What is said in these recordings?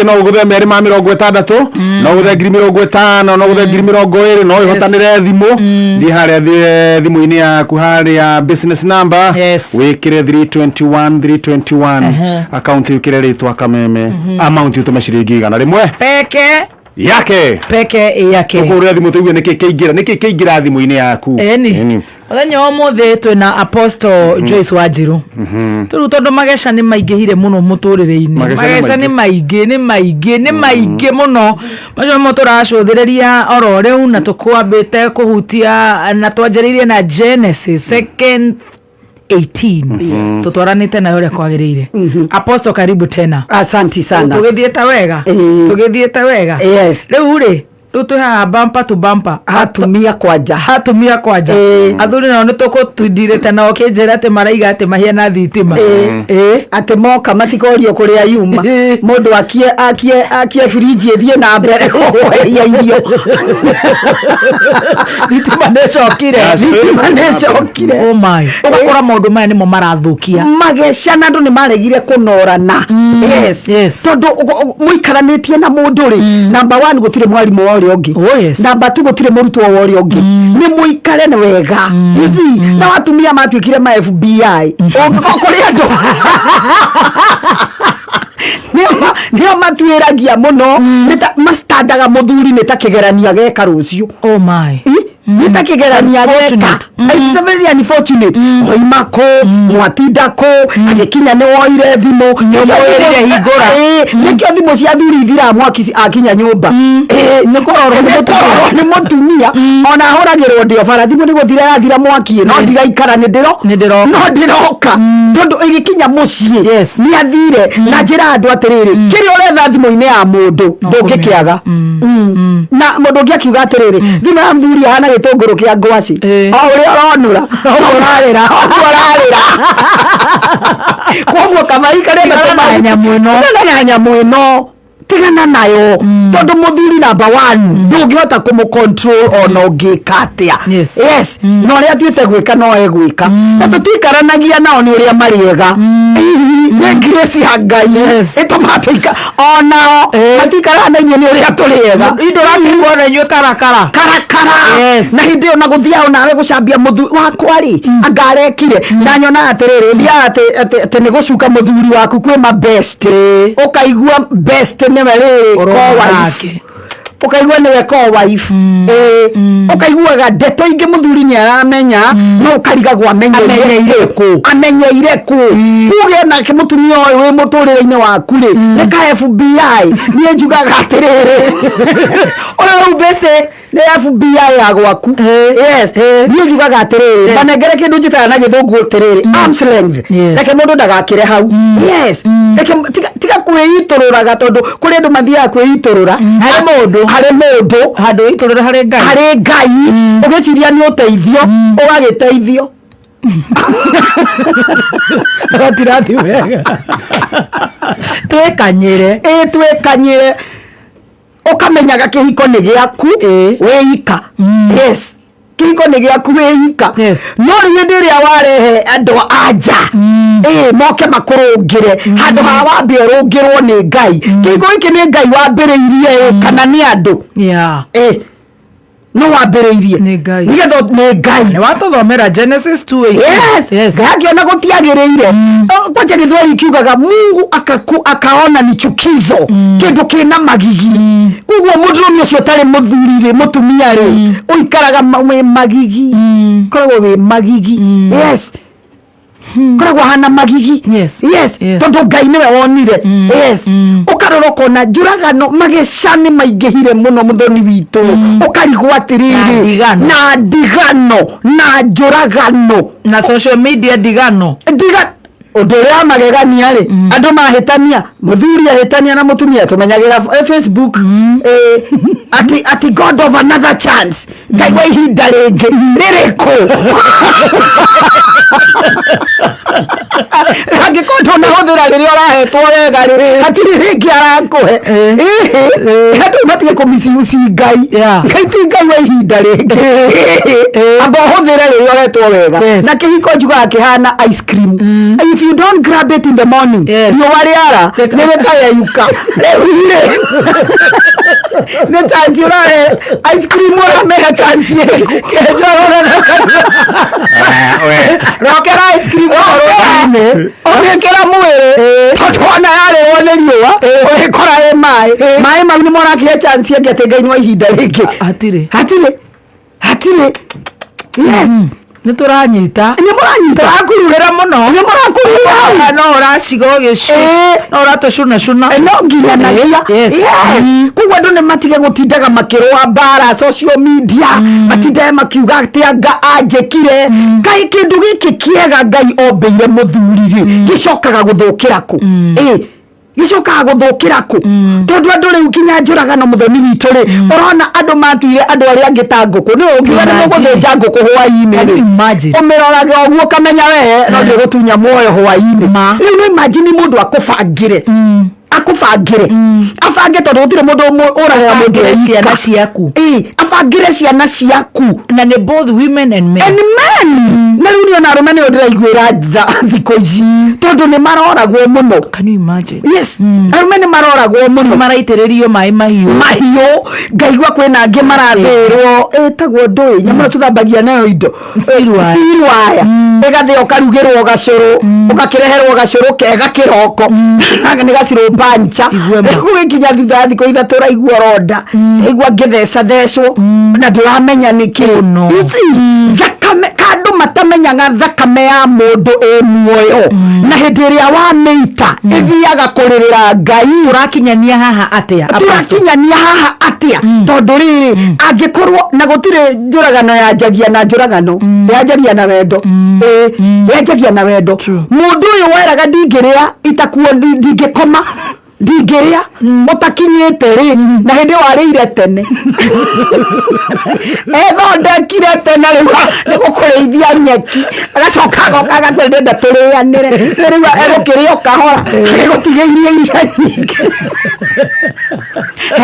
No ũgũthe 260, no ũgũthe 50,000, no ũgũthe 20,000, no ũhotanĩre thimũ. Thiĩ harĩa, thiĩ thimũ-inĩ yaku harĩa business number, wĩkĩre 321 321, account wĩkĩre rĩtwa Kameme, amount ũtũme ciringi 100 peke yake. Peke yake. Ũkũhũrĩra thimũ tũigue nĩkĩ kĩingĩra, nĩkĩ kĩingĩra thimũ-inĩ yaku. Ĩni. Ĩni. Mũthenya wa ũmũthĩ twĩna Apostle Joyce Wanjiru. Tũrĩu tondũ mageca nĩ maingĩhire mũno mũtũrĩre-inĩ. Mageca nĩ Mageca nĩ maingĩ, nĩ maingĩ, nĩ maingĩ mũno. Macio nĩmo tũracũthĩrĩria oro rĩu, na tũkwambĩte kũhutia na twanjĩrĩirie na Genesis second 18, tũtwaranĩte nayo ũrĩa kwagĩrĩire. Apostle, karibu tena. Asanti sana. Tũgĩthiĩte wega? Ĩĩ. Tũgĩthiĩte wega? Yes. Rĩu rĩ, rĩu twĩ haha bumper to bumper. Atumia kwanja. Hatumia kwanja. Athuri nao nĩ tũkũtindirĩte nao kĩnjĩra atĩ maraiga atĩ mahiana thitima. Ĩĩ. Atĩ moka matikorio kũrĩa yuma. Mũndũ akie firinji ĩthiĩ na mbere kũheria irio. Thitima nĩ ĩcokire. Thitima nĩ ĩcokire. Oh my, ũgakora maũndũ maya nĩmo marathũkia. Mageca na andũ nĩ maregire kũnorana, yes. Tondũ mũikaranĩtie na mũndũ rĩ, number one, gũtirĩ mwarimũ wa ũrĩa ũngĩ. Number two, gũtirĩ mũrutwo wa ũrĩa ũngĩ. Nĩ mũikare wega. You see, na atumia matuĩkire ma FBI. Ũngĩkorwo kũrĩ andũ nĩo matuĩragia mũno. Nĩ ta mastandaga mũthuri nĩ ta kĩgeranio ageka rũciũ. Oh my. Nĩ ta kĩgeranio ageka. Unfortunate. It's very unfortunate. Oima kũ mwatinda kũ, agĩkinya nĩ woire thimũ. Nĩũmwĩrire hingũra. Ĩĩ, nĩkĩo thimũ cia thuri ithiraga mwaki akinya nyũmba. Ĩĩ, Nĩ kũrorwo nĩ nĩ mũtumia. kũrorwo nĩ mũtumia. Ona ahũragĩrwo ndĩ o bara, thimũ nĩ gũthira yathira mwaki, no ndigaikara, nĩ ndĩro Nĩ ndĩroka. No ndĩroka tondũ ĩgĩkinya mũciĩ nĩ athire. Na njĩra andũ atĩrĩrĩ, kĩrĩa ũretha thimũ-inĩ ya mũndũ ndũngĩkĩaga. Na mũndũ ũngĩ akiuga atĩrĩrĩ, thimũ ya mũthuri ahana gĩtũngũrũ kĩa ngwacĩ, o ũrĩa ũronũra ũrarĩra. Ũguo ũrarĩra. Koguo kamai karĩa Tigana na nyamũ ĩno. Tigana na nyamũ ĩno, tigana nayo, tondũ mũthuri number one ndũngĩhota kũmũ control ona ũngĩka atĩa. Yes, na ũrĩa atuĩte gwĩka no egwĩka, na tũtikaranagia nao nĩ ũrĩa marĩega. Nĩ grace ya Ngai ĩtũmaga tũika onao matikaraga na inyuĩ nĩ ũrĩa tũrĩega. Indo ũrakĩigua na inyuĩ karakara. Karakara. Na hĩndĩ ĩyo na gũthiaga nawe gũcambia mũthuri wakwa rĩ, anga arekire na nyonaga atĩrĩrĩ, ũthiaga atĩ nĩ gũcuka mũthuri waku kwĩ ma best, ũkaigua best nĩwe rĩrĩ Ũrona co-wife. nake. Ũkaigua nĩwe co-wife. Ĩĩ, ũkaiguaga ndeto ingĩ mũthuri nĩ aramenya, no ũkarigagwo amenyeire Amenyeire kũ, amenyeire kũ. Uge nake mũtumia ũyũ wĩ mũtũrĩre-inĩ waku rĩ, nĩ ka FBI. Niĩ njugaga atĩrĩrĩ, ũyũ rĩu bĩcĩ nĩ FBI ya gwaku. Yes, niĩ njugaga atĩrĩrĩ, manengere kĩndũ njĩtaga na gĩthũngũ atĩrĩrĩ, arms length. Reke mũndũ ndagakĩre hau. Yes, reke tiga kwĩitũrũraga, tondũ kũrĩ andũ mathiaga kwĩitũrũra Harĩ mũndũ. Harĩ mũndũ. Handũ itũrĩre harĩ Ngai. Harĩ Ngai, ũgĩciria nĩ ũteithio, ũgagĩteithio. Gatirathi wega, twĩkanyĩre. Ĩ, twĩkanyĩre, ũkamenyaga kĩhiko nĩ gĩaku wĩika. Yes, kĩhiko nĩ gĩaku wĩika. No rĩu hĩndĩ ĩrĩa warehe andũ a nja, ĩ moke makũrũngĩre, handũ ha wambe ũrũngĩrwo nĩ Ngai. Kĩhiko gĩkĩ nĩ Ngai wambĩrĩirie ĩ, kana nĩ andũ? Ĩ, no wambĩrĩirie. Nĩ Ngai. Nĩgetha nĩ Ngai. Nĩ watũthomera Genesis 2. Yes. Ngai akiona gũtiagĩrĩire. Oh, kwanja gĩthweri kiugaga Mungu akaona ni chukizo, kĩndũ kĩna magigi. Koguo mũndũrũme ũcio ũtarĩ mũthuri rĩ, mũtumia rĩ, ũikaraga wĩ magigi, koragwo wĩ magigi. Yes, koragwo hana magigi. Tondũ Ngai nĩwe wonire. Yes, ũkarora ũkona njũragano, mageca nĩ maingĩhire mũno, mũthoni witũ, ũkarigwo atĩrĩrĩ. Na ndigano. Na ndigano na njũragano. Na social media ndigano. Ndiga ũndũ ũrĩa wa magegania rĩ, andũ mahĩtania, mũthuri ahĩtania na mũtumia, tũmenyagĩra Facebook, atĩ God of another chance, Ngai wa ihinda rĩngĩ rĩrĩkũ? Angĩkorwo ndũnahũthĩra rĩrĩa ũrahetwo wega rĩ, hatirĩ rĩngĩ arakũhe. Ĩhĩ, andũ matige kũmiciuci Ngai. Ngai ti Ngai. Ngai wa ihinda rĩngĩ, amba ũhũthĩre rĩrĩa ũretwo wega. Na kĩhiko njugaga kĩhana ice cream, if you don't grab it in the morning, riũa rĩara nĩ rĩkayayuka. Rĩu rĩ, nĩ chance ũrahe ice cream, ũramĩhe chance ĩrĩkũ? Rokera ice cream rũcinĩ. Ũgĩkĩra mwĩrĩ, tondũ ona yarĩrwo nĩ riũa ũgĩkora ĩ maĩ, maĩ mau nĩ morakĩhe chance ĩngĩ atĩ Ngai nĩ wa ihinda rĩngĩ. Hatirĩ. Hatirĩ, hatirĩ, yes. Nĩ tũranyita. Nĩ mũranyita. Tũrakururĩra mũno. Nĩ mũrakurura hau. No ũraciga ũgĩcu. No ũratũcunacuna. No nginyanagia. Koguo andũ nĩ matige gũtindaga makĩrũa mbara social media, matindage makiuga atĩ anga anjĩkire. Kaĩ kĩndũ gĩkĩ kĩega Ngai ombĩire mũthuri rĩ, gĩcokaga gũthũkĩra kũ? Ĩ gĩcokaga gũthũkĩra kũ? Tondũ andũ rĩu nginya njũragano, mũthoni witũ rĩ, ũrona andũ matuire andũ arĩa angĩ ta ngũkũ. Nĩ ũngiuga nĩ Imagine. mũgũthĩnja ngũkũ hwaĩ-inĩ Can you rĩ, imagine? ũmĩrorage ũguo ũkamenya we no ndĩgũtunya muoyo hwaĩ-inĩ. Ma. Rĩu no imagine mũndũ akũbangĩre, akũbangĩre, abange, tondũ gũtirĩ mũndũ ũragaga mũndũ Abangĩre eika. ciana ciaku. Ĩ, abangĩre ciana ciaku. Na nĩ both women and men. And men. Na rĩu niĩ ona arũme nĩo ndĩraiguĩra tha thikũ ici, tondũ nĩ maroragwo mũno. Can you imagine? Yes, arũme nĩ maroragwo mũno. Maraitĩrĩrio maĩ mahiũ. Mahiũ. Ngaigua kwĩna angĩ marathĩrwo, ĩtagwo ndũĩ, nyamũ ĩno tũthambagia nayo indo. Steel wire. Steel wire. Ĩgathĩa, ũkarugĩrwo gacũrũ, ũgakĩreherwo gacũrũ kega kĩroko nĩ gacirũ pancha. Igue ma. Rĩu gũgĩkinya thutha wa thikũ 3, ũraigua ũronda, ndaigua ngĩtheca thecwo na ndũramenya nĩkĩ. Oh, no. You see, thakame kandũ matamenyaga, thakame ya mũndũ ĩ muoyo, na hĩndĩ ĩrĩa wamĩita ĩthiaga kũrĩrĩra Ngai. Tũrakinyania haha atĩa, Apostle? Tũrakinyania haha atĩa? Tondũ rĩrĩ, angĩkorwo na gũtirĩ njũragano yanjagia na njũragano, yanjagia na wendo. Ĩĩ, yanjagia na wendo. Mũndũ ũyũ weraga ndingĩrĩa itakuo, ndingĩkoma, ndingĩrĩa ũtakinyĩte rĩ, na hĩndĩ ĩyo warĩire tene, ethondekire tene, rĩu nĩ gũkũrĩithia nyeki, agacoka agoka agakwĩra ndĩrenda tũrĩanĩre. Rĩu egũkĩrĩa o kahora agĩgũtigĩirie iria nyingĩ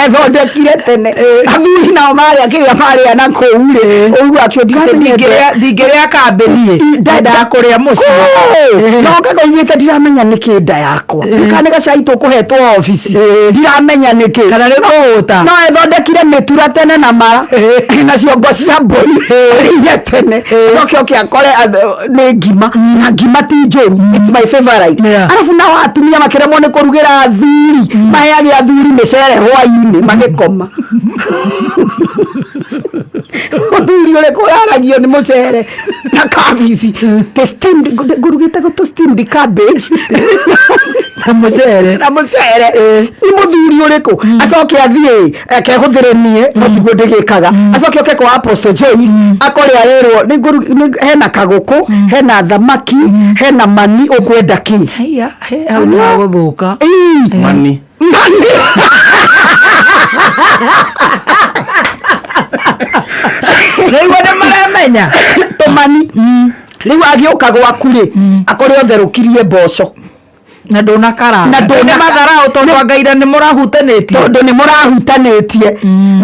ethondekire tene. Athuri nao marĩa kĩrĩa marĩa na kũu rĩ, ũigua akĩo Ndingĩrĩa kambĩ niĩ, ndendaga kũrĩa mũciĩ. No kagoigĩte ndiramenya nĩkĩ nda yakwa, kana nĩ gacai tũkũhetwo obici, ndiramenya nĩkĩ. Kana nĩ kũhũta. No ethondekire mĩtura tene na mara na ciongo cia mbũri arĩire tene, coke oke akore nĩ ngima, na ngima ti njũru, it's my favorite. Arabu nao atumia makĩremwo nĩ kũrugĩra athuri, maheage athuri mĩcere hwainĩ magĩkoma. Mũthuri ũrĩkũ ũraragio nĩ mũcere na kabici? Te steamed, ngũrugĩte gũtũ steamed cabbage na mũcere. Na mũcere. Nĩ mũthuri ũrĩkũ acoke athiĩ akehũthĩre? Niĩ no tiguo ndĩgĩkaga. Acoke oke kwa Apostle Joyce akore arerwo hena kagũkũ, hena thamaki, hena mani, ũkwenda kĩ? Haiya, he, hau nĩ hagũthũka. Ĩĩ. Mani. Mani. Rĩu nĩ maremenya. Tũmani. Rĩu agĩũka gwaku rĩ, akore ũtherũkirie mboco. Na ndũnakaranga. Na ndũnaka- Nĩ matharau, tondũ angaira nĩ mũrahutanĩtie. Tondũ nĩ mũrahutanĩtie.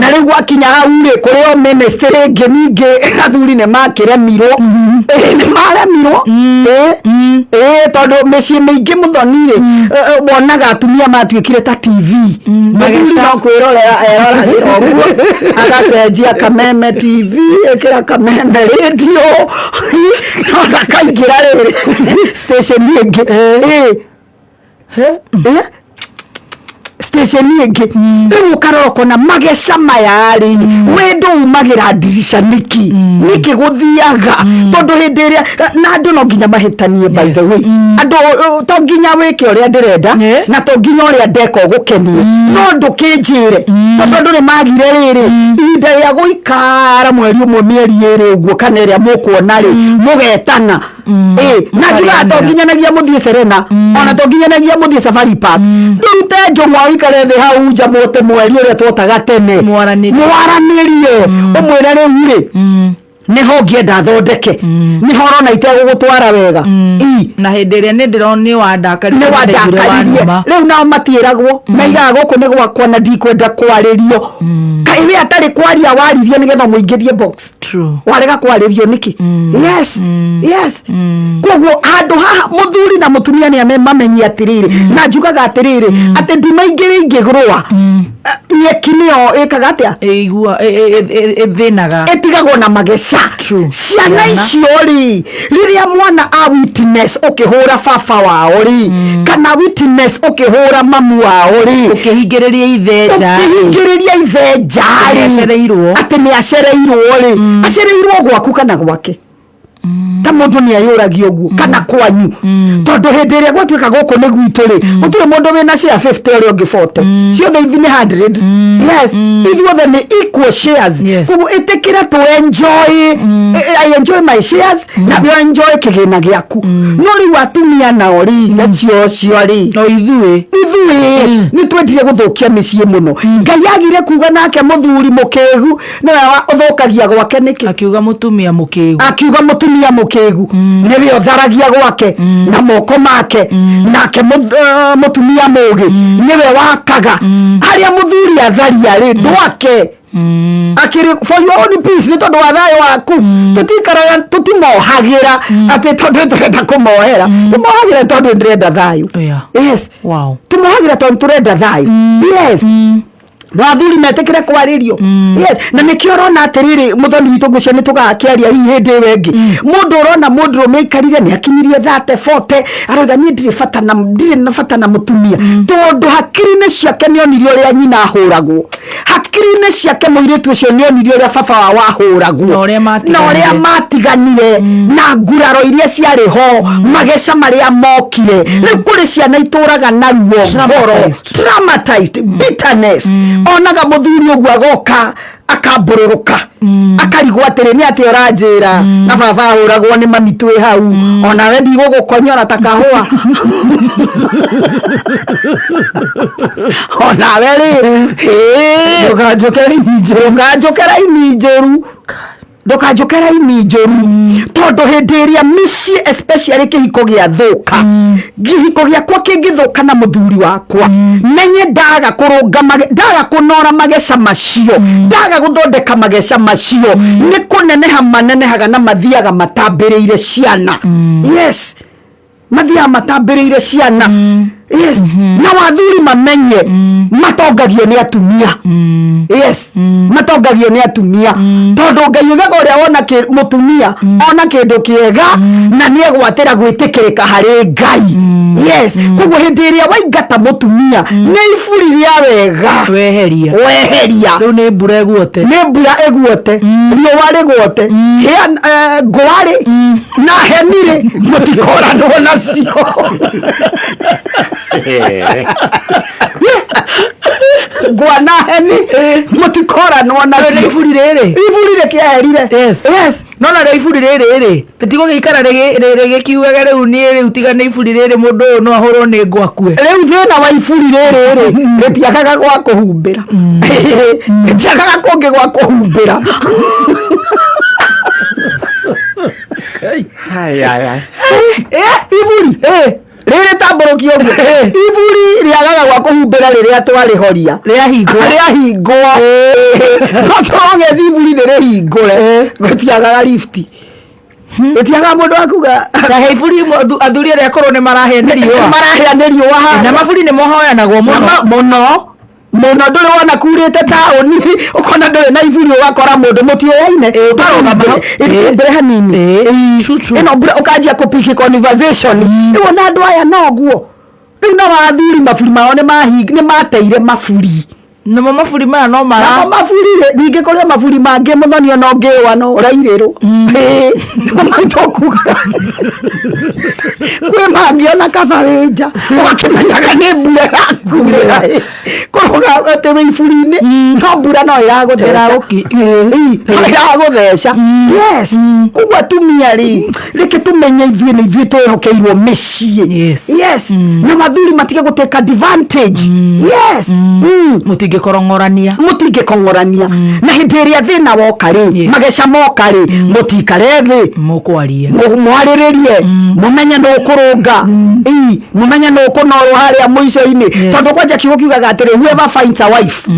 Na rĩu gwakinya hau rĩ, kũrĩ o ministry ĩngĩ ningĩ athuri nĩ makĩremirwo. Ĩĩ, nĩ maremirwo. Ĩĩ, ĩĩ, tondũ mĩciĩ mĩingĩ, mũthoni rĩ, wonaga atumia matuĩkire ta TV. Mũthuri no kwĩrorera eroragĩra ũguo, agacenjia Kameme TV, ĩkĩra Kameme radio, no ndakaingĩra rĩrĩ station ĩngĩ. Ĩĩ. Ĩ? Station ĩngĩ. Rĩu ũkarora ũkona mageca maya rĩ, wendo umagĩra ndirica nĩkĩ? Nĩkĩ gũthiaga? Tondũ hĩndĩ ĩrĩa na andũ no nginya mahĩtanie, by the way, andũ to nginya wĩke ũrĩa ndĩrenda, na to nginya ũrĩa ndeka ũgũkenie, no ndũkĩnjĩre, tondũ andũ nĩ magire rĩrĩ ihinda rĩa gũikara mweri ũmwe, mĩeri 2 ũguo, kana ĩrĩa mũkuona rĩ, mũgetana. Ĩ, na njugaga to nginyanagia mũthiĩ Serena, ona to nginyanagia mũthiĩ Safari Park. Ndũrute njũng'wa, ũikare thĩ hau nja mwote mweri ũrĩa twotaga tene. Mwaranĩrie. Mwaranĩrie, ũmwĩre rĩu rĩ. Nĩho ũngĩenda thondeke, nĩho ũrona itegũgũtwara wega. Ii. Na hĩndĩ ĩrĩa nĩ ndĩrona nĩ wandakaririe. Nĩ wandakaririe. Rĩu nao matiĩragwo, maigaga gũkũ nĩ gwakwa na ndikwenda kwarĩrio. Kaĩ we atarĩ kwaria waririe nĩgetha mũingĩrie box? True. Warega kwarĩrio nĩkĩ? Yes. Koguo handũ haha mũthuri na mũtumia nĩ ame mamenye atĩrĩrĩ, na njugaga atĩrĩrĩ, atĩ nduma igĩrĩ ingĩgũrũa, nyeki nĩyo ĩkaga atĩa? Ĩigua ĩthĩnaga. Ĩtigagwo na mageca. True. Ciana Ciana. icio rĩ, rĩrĩa mwana a witness ũkĩhũra baba wao rĩ, kana witness ũkĩhũra mamu wao rĩ, Ũkĩhingĩrĩria ithe nja. Ũkĩhingĩrĩria ithe nja rĩ, Nĩ acereirwo. Atĩ nĩ acereirwo rĩ, acereirwo gwaku kana gwake? Ta mũndũ nĩ ayũragia ũguo, kana kwanyu? Tondũ hĩndĩ ĩrĩa gwatuĩka gũkũ nĩ gwitũ rĩ, gũtirĩ mũndũ wĩna share 50, ũrĩa ũngĩ 40, ciothe ithi nĩ 100. Yes, ithuothe nĩ equal shares. Koguo ĩtĩkĩra tũ enjoy. I enjoy my shares na we enjoy kĩgĩna gĩaku. No rĩu atumia nao rĩ, acio ũcio rĩ, No ithuĩ. Ithuĩ nĩ twendire gũthũkia mĩciĩ mũno. Ngai agire kuga nake mũthuri mũkĩgu nĩwe ũthũkagia gwake nĩkĩ? Akiuga mũtumia mũkĩgu. Akiuga mũtumia mũkĩgu nĩwe ũtharagia gwake na moko make, nake mũtumia mũgĩ nĩwe wakaga. Harĩa mũthuri atharia rĩ, ndwake akĩrĩ for your own peace, nĩ tondũ wa thayũ waku. Tũtikaraga tũtimohagĩra atĩ tondũ tũrenda kũmohera, tũmohagĩra tondũ ndĩrenda thayũ. Yes. Tũmohagĩra tondũ tũrenda thayũ. Yes, no athuri metĩkĩre kwarĩrio. Yes, na nĩkĩo ũrona atĩrĩrĩ, mũthoni witũ, ngũcio nĩ tũgakĩaria hihi hĩndĩ ĩyo ĩngĩ. Mũndũ ũrona mũndũrũme aikarire nĩ akinyirie 30, 40, arauga niĩ ndirĩ na bata na mũtumia, tondũ hakiri-inĩ ciake nĩ onirie ũrĩa nyina ahũragwo, hakiri-inĩ ciake mũirĩtu ũcio nĩ onirie ũrĩa baba wao ahũragwo. Na ũrĩa matiganire. Na ũrĩa matiganire, na nguraro iria ciarĩ ho, mageca marĩa mokire. Rĩu kũrĩ ciana itũraga na ruo ngoro. Traumatized. Traumatized, bitterness. Onaga mũthuri ũguo agoka akambũrũrũka, akarigwo atĩrĩ, nĩ atĩ ũranjĩra na baba ahũragwo nĩ mami twĩ hau, onawe ndigũgũkonyora ta kahũa, onawe rĩ, hĩ, Ndũkanjũkere imi njũru. Ndũkanjũkera imi njũru, ndũkanjũkera imi njũru, tondũ hĩndĩ ĩrĩa mĩciĩ, especially kĩhiko gĩathũka, kĩhiko gĩakwa kĩngĩthũka na mũthuri wakwa, menye ndaga kũrũnga ndaga kũnora mageca macio, ndaga gũthondeka mageca macio, nĩ kũneneha manenehaga na mathiaga matambĩrĩire ciana. Yes, mathiaga matambĩrĩire ciana. Yes, na wathuri mamenye matongagio nĩ atumia. Yes, matongagio nĩ atumia, tondũ Ngai ugaga ũrĩa wona mũtumia ona kĩndũ kĩega na nĩ egwatĩra gwĩtĩkĩrĩka harĩ Ngai. Yes, koguo hĩndĩ ĩrĩa waingata mũtumia nĩ iburi rĩa wega Weheria. Weheria. Rĩu nĩ mbura ĩguote. Nĩ mbura ĩguote, riũa rĩgwote, hĩa ngũarĩ na henirĩ, mũtikoranwo nacio. Ngwa na heni mũtikoranwo Rĩu nĩ nacio. Iburi rĩrĩ. Iburi rĩkĩeherire. Yes. No narĩo iburi rĩrĩ rĩ, rĩtigũgĩikara rĩgĩkiugaga rĩu niĩ rĩu tiga nĩ iburi rĩrĩ, mũndũ ũyũ no ahũrwo nĩ ngwakue. Rĩu thĩna wa iburi rĩrĩ rĩ, rĩtiagaga gwa kũhumbĩra, rĩtiagaga kũngĩ gwa kũhumbĩra. Iburi rĩrĩ tambũrũkio ũguo, iburi rĩagaga gwa kũhumbĩra rĩrĩa twarĩhoria. Rĩahingwo. Rĩahingwo, no tũrongeci iburi nĩ rĩhingũre, gũtiagaga lifti, gũtiagaga mũndũ wa kuga. Ta he iburi athuri arĩa akũrũ nĩ marahĩa nĩ riũa. Marahĩa nĩ riũa haha. Na maburi nĩ mohoyanagwo mũno. Mũno mũno. Ndũrĩ wona kurĩte taũni ũkona ndũrĩ na iburi, ũgakora mũndũ mũtiũyaine. Ũkarũgama hau. Mbere hanini. True, true. Ĩno mbura ũkanjia kũpiki conversation, rĩu ona andũ aya noguo. Rĩu nao athuri maburi mao nĩ mateire maburi. Namo maburi maya no mara Namo maburi rĩ, ningĩ kũrĩ maburi mangĩ mũthoni ona ũngĩũa no ũrairĩrwo. Nĩmo kuga kwĩ mangĩ ona kaba wĩ nja ũgakĩmenyaga nĩ mbura ĩrakurĩra. Kũrũga Atĩ wĩ iburi-inĩ, no mbura no ĩragũtheca. Ĩĩ, no ĩragũtheca, yes. Koguo atumia rĩ, reke tũmenye ithuĩ nĩ ithuĩ twĩhokeirwo mĩciĩ. Yes, na mathuri matige gũtake advantage, yes. Mũtingĩkorong'orania. Mũtingĩkong'orania, na hĩndĩ ĩrĩa thĩna woka rĩ, mageca moka rĩ, mũtikare thĩ. Mũkwaria. Mwarĩrĩrie, mũmenye nũ ũkũrũnga. Ii, mũmenye nũ ũkũnorwo harĩa mũico-inĩ. Tondũ kwanja kiugo kiugaga atĩrĩ, whoever finds a wife,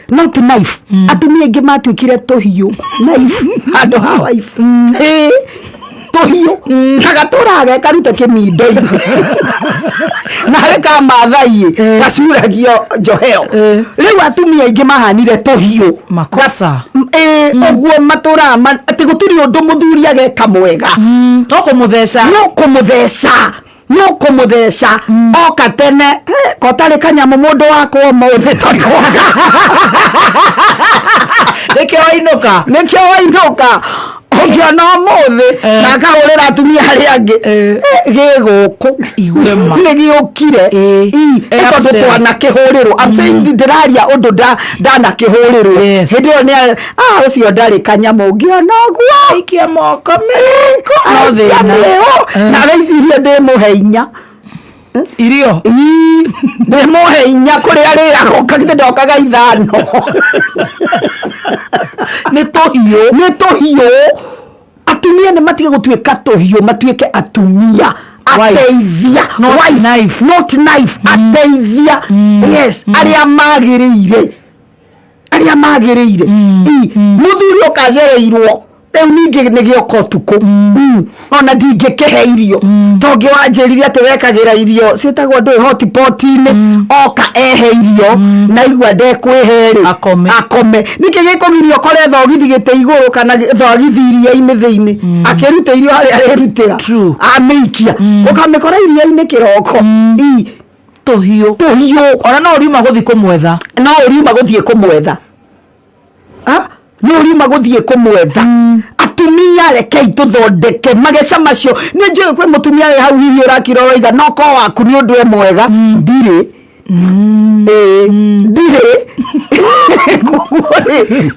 not knife. Atumia aingĩ matuĩkire tũhiũ, knife handũ ha wife. Ĩĩ, tũhiũ na gatũraga ge karute kĩmindo-inĩ na harĩ ka mathai gacuragio njohero. Rĩu atumia aingĩ mahanire tũhiũ. Makosa. Ĩĩ, ũguo matũraga atĩ gũtirĩ ũndũ mũthuri ageka mwega. No kũmũtheca. No kũmũtheca, no kũmũtheca. Oka tene, kotarĩ kanyamũ mũndũ wakwa ũmũthĩ tondũ Nĩkĩo wainũka. Nĩkĩo wainũka ũngĩona ũmũthĩ na akahũrĩra atumia arĩa angĩ. Gĩ gũkũ. Igue ma. Nĩ gĩũkire. Ii, nĩ tondũ Upstairs. twanakĩhũrĩrwo. I'm saying ndĩraria ũndũ ndanakĩhũrĩrwo. Hĩndĩ ĩyo nĩ ũcio ndarĩ kanyamũ ũngĩona ũguo. Aikia moko mĩhuko. No Aikia thĩna. mĩhũ. Na wecirie ndĩ mũhe inya. Irio. Ii, ndĩ mũhe inya kũrĩa arĩaga ũkagithĩ ndokaga 5. Nĩ tũhiũ. Nĩ tũhiũ. Atumia nĩ matige gũtuĩka tũhiũ, matuĩke atumia ateithia. Not Wife, knife. Not knife, ateithia, yes, arĩa magĩrĩire, arĩa magĩrĩire. Ii, mũthuri ũkacereirwo rĩu ningĩ nĩ gĩoka ũtukũ. Ona ndingĩkĩhe irio tongĩ wanjĩrire atĩ wekagĩra irio ciĩtagwo ndũĩ hotpot-inĩ, oka ehe irio na igua ndekwĩhe rĩ, Akome. Akome. Nĩkĩ gĩkũgiria ũkore thogithi gĩtĩ igũrũ kana thogithi iria-inĩ thĩinĩ akĩruta irio harĩa arĩrutĩra? Amĩikia ũkamĩkora iria-inĩ kĩroko. Ii. Tũhiũ. Tũhiũ. Ona no ũriuma gũthiĩ kũmwetha. No ũriuma gũthiĩ kũmwetha. No ũriuma gũthiĩ kũmwetha. Atumia rekei tũthondeke mageca macio. Nĩ njũĩ kwĩ mũtumia wĩ hau hihi ũrakira ũroiga no ko waku nĩ ũndũ e mwega. Ndirĩ. Ĩĩ, ndirĩ. Koguo rĩ,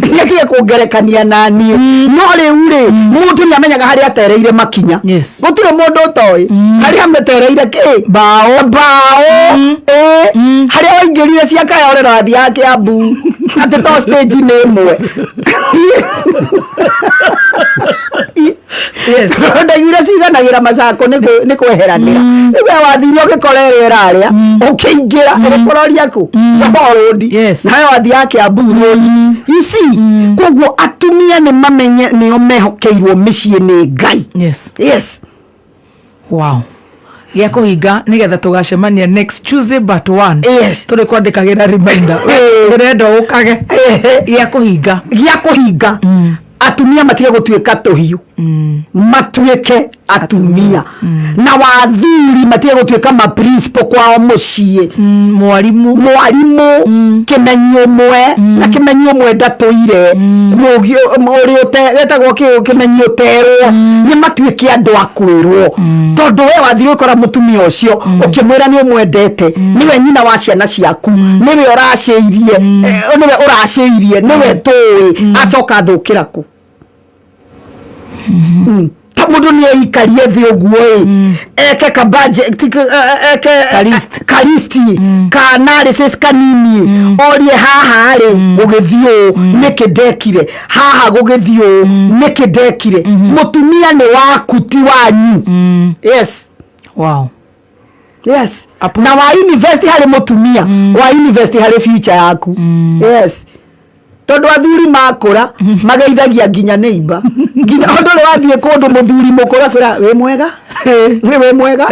nĩatige kũngerekania na niĩ. No rĩu rĩ, mũndũ nĩ amenyaga harĩa atereire makinya. Gũtirĩ mũndũ ũtoĩ harĩa ametereire kĩ Mbaũ. Mbaũ. Ĩĩ, harĩa waingĩrire cia Kayore wathiaga Kiambu, atĩ to stage nĩ ĩmwe. Ndaiguire ciganagĩra macako nĩ kweheranĩra. Rĩu we wathire ũgĩkora ĩrĩa ĩrarĩa, ũkĩingĩra ĩgĩkũroria kũ Jogoo Road. Nawe wathiaga Kiambu Road, you see. Koguo atumia nĩ mamenye nĩo mehokeirwo mĩciĩ nĩ Ngai. Yes. Wow. Gĩa kũhinga nĩgetha tũgacemania next Tuesday but one. Tũrĩ kwandĩkagĩra reminder. Ndĩrenda ũkage. Gĩa kũhinga. Gĩa kũhinga, atumia matige gũtuĩka tũhiũ, matuĩke atumia, na wathuri matige gũtuĩka ma principal kwao mũciĩ. Mwarimũ. Mwarimũ kĩmenyi ũmwe na kĩmenyi ũmwe ndatũire ũrĩa wetagwo kĩmenyi ũterwo, nĩ matuĩke andũ a kwĩrwo, tondũ we wathire ũkora mũtumia ũcio ũkĩmwĩra nĩ ũmwendete, nĩwe nyina wa ciana ciaku, nĩwe ũracĩirie, nĩwe ũracĩirie, nĩwe tũĩ, acoka athũkĩra kũ? Ta mũndũ nĩ aikarie thĩ ũguo ĩ, eke ka budget, eke Ka list. Ka list ka analysis kanini, orie haha rĩ gũgĩthiĩ ũũ nĩkĩ ndekire, haha gũgĩthiĩ ũũ nĩkĩ ndekire. Mũtumia nĩ waku, ti wanyu. Yes. Wow. Yes. Na wa invest harĩ mũtumia, wa invest harĩ future yaku. Yes, tondũ athuri makũra mageithagia nginya neighbor, nginya ũndũ ũrĩa wathiĩ kũndũ mũthuri mũkũra kwĩra wĩ mwega, nĩ wĩ mwega,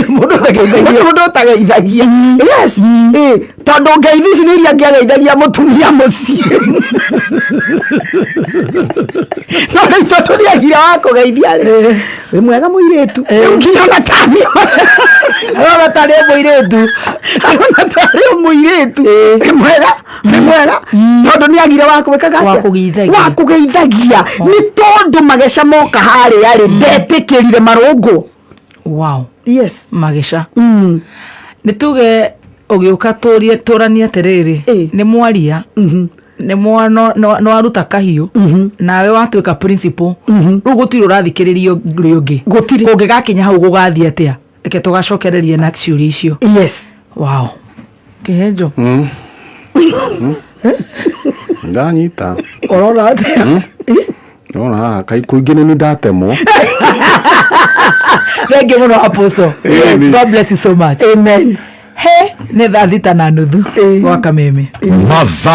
mũndũ ũtageithagia. Yes. Ĩ, tondũ ngeithi ici nĩ iria angĩageithagia mũtumia mũciĩ, no rĩu tondũ nĩ agire wa kũgeithia rĩ, wĩ mwega mũirĩtu, rĩu nginya ona tani Arona tarĩ mũirĩtu. Arona tarĩ mũirĩtu, wĩ mwega, nĩ mwega, tondũ nĩ agire wa gwĩkaga Wa atĩa? kũgeithagia. Wa kũgeithagia, nĩ tondũ mageca moka harĩa rĩ, ndetĩkĩrire marũngwo. Wow. Yes. Mageca. Nĩ tuge Ũgĩũka tũranie atĩrĩrĩ, nĩ mwaria nĩ nĩ waruta kahiũ, nawe watuĩka principal, rĩu gũtirĩ ũrathikĩrĩrio ũrĩa ũngĩ. Gũtirĩ. Kũngĩgakinya hau gũgathiĩ atĩa? Reke tũgacokererie na ciũria icio. Wow, kĩhenjo. Ndanyita. Ũrona atĩa? Ndona haha kai kũingĩ nĩ ndatemwo. Thank you mũno, Apostle. Ĩni. God bless you so much. Amen. He nĩ thaa 6:30 gwa kameme. Mathaa.